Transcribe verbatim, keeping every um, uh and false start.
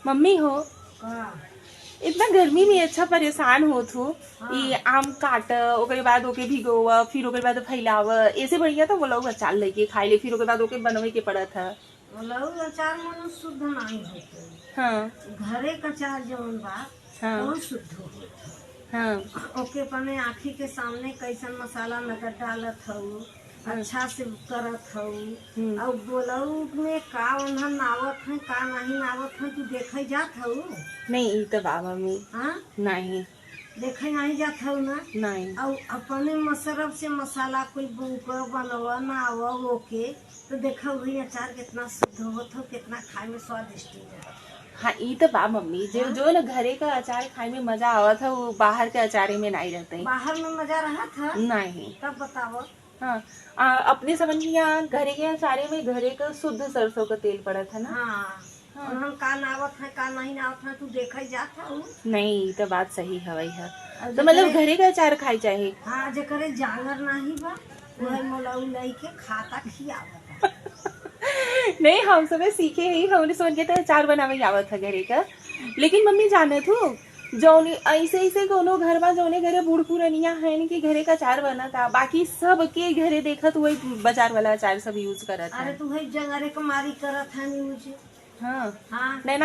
मम्मी हो, का? इतना गर्मी में अच्छा परेशान होत हो। हाँ। ई आम काट, ओकरे बाद ओके भिगोवा, फिर ओकरे बाद फैलावा, ऐसे बढ़िया तो मोलऊ अचार लेके खाई ले, फिर ओकरे बाद ओके बनवे के पड़त है। मोलऊ अचार मनो शुद्ध नहीं होते। हाँ। घरे का अचार जौन बा, हाँ। बहुत शुद्ध होत है। हाँ। ओके अपने आँखी के सामने कैसन मसाला नगद डालत हऊ, हाँ। अच्छा से करत हऊ। हम्म। और मोलऊ में का ओन्हन नावत हैं, का नहीं नावत हैं, तू देखे जात हऊ? नहीं, ई तो बा मम्मी। हाँ? नहीं। देखे नहीं जात हऊ ना? नहीं। और अपने मसरब से मसाला कोई बुक बनवा, नावा ओके, तो देखा वही अचार कितना शुद्ध होत हो, कितना खाए में स्वादिष्ट हो जात। हाँ, ई तो बा मम्मी, जो, हाँ? जो ना घरे का अचार खाए में मजा आवत है, वो बाहर के अचारे में नहीं रहते। बाहर में मजा रहत है? नहीं। तब बताओ। हाँ, आ, अपने समझ में यहाँ घरे के अचारे में घरे का शुद्ध सरसों का तेल पड़त है ना? हाँ। हाँ। और हम का नावत है, का नहीं नावत है, तू देखे जात हऊ। नहीं, ई तो बात सही हवई है। और तो मतलब जेकरे घरे का अचार खाई चाहे। हाँ, जेकरे जांगर नहीं बा, वह मोलऊ लई के खाता खियावत है। नहीं, हम सबे सीखे ही, हमरे समझ के तो अचार बनावे आवत है घरे का। लेकिन मम्मी जानत हूँ, जौने ऐसे, ऐसे कोनो घर बा, जौने घरे बूढ़ पुरनिया है कि घरे का अचार बनत आ, बाकी सबके घरे देखत वही बाजार वाला अचार सब use करत अरे है। तू है जंगरे के मारी करत है नी मुझे। हाँ। हाँ। नैना